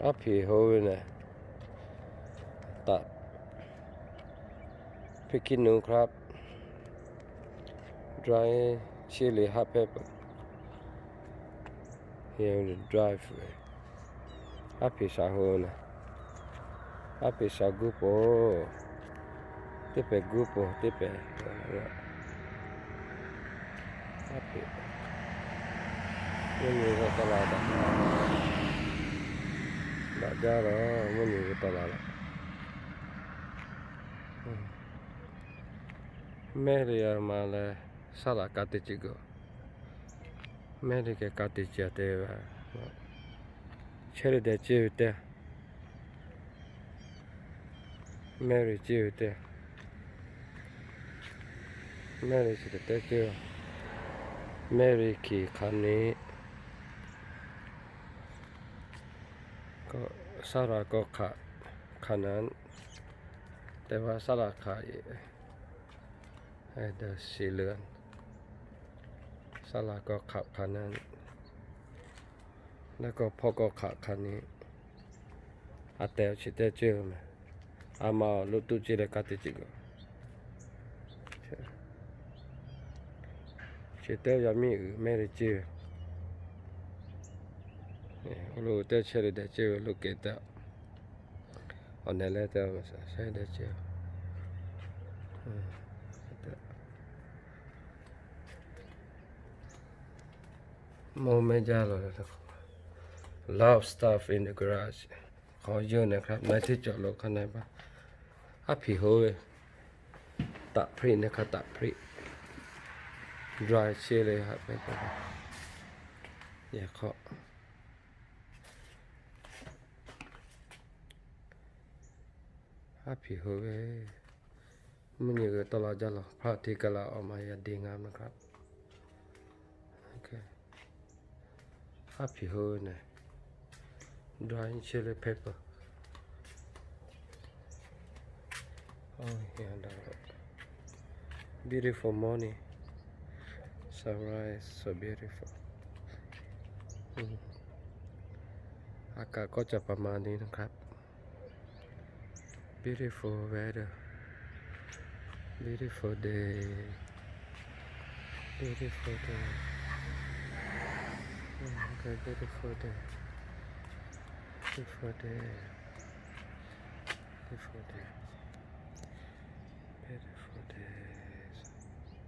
Aˉ hpiˍ hoˆ ve neh, taꞈ พริกขี้หนู ครับ dry chili hot pepper, dry. Aˉ hpiˍ shaˍ hoˆ neh, aˉ hpiˍ shaˍ guˇ po, teˇ pehˍ guˇ po teˇ pehˍ. Aˉ hpiˍ, mvuhˇ nyi g'a taw la daꞈ, daꞈ jaˇ la, mvuhˇ nyi g'a taw la laꞈ. Mehˇ le a ma leh, saˉ laꞈ ka te ce g'aꞈ. Mehˇ le keh ka te ce a te, chehˇ le deh ce ve teˇ, Mary ce ve teˇ, Mary chi teˇ ce, Mary hkiˬ hk'a ne, saˉ laꞈ k'aw hk'aꞈ hk'a na, teˇ va saˉ laꞈ hk'aꞈ, siˍ le, saˉ laꞈ k'aw hk'aꞈ hk'a na, leh k'aw hpawˇ k'aw hk'aꞈ hk'a ne, a tehˬ chi teˇ ce meh. A ma lo tuˬ ce leh ka te ce g'aꞈ. Chi teˇ yaˇ miˇ uiˍ Mary ce ve, awˬ lo teˇ chehˇ le deh ce ve lo kehˬ taˇ, awˬ nehˬ leh teˇ chehˇ deh ce. Mawˇ mehˇ jaˇ la, lot of stuff in the garage. Hk'aw yeuˬ neh hk'a na teˇ cawˬ lo hk'a na paˇ. Aˉ hpiˍ hoˆ ve, taꞈ hpriˆ neh hk'a taꞈ hpriˆ, dry chili hot pepper. Yaꞈ hk'aˇ, aˉ hpiˍ hoˆ ve, mvuhˇ nyi g'a taw la jaˇ la, พระอาทิตย์กำลังออกมา อย่างดีงามนะครับ. Aˉ hpiˍ hoˆ ve neh, dry chili pepper. Beautiful morning. Sunrise so beautiful. อากาศก็จะประมาณนี้นะครับ. Beautiful weather. Beautiful day. Beautiful day. Okay, beautiful day. Beautiful day. Beautiful day.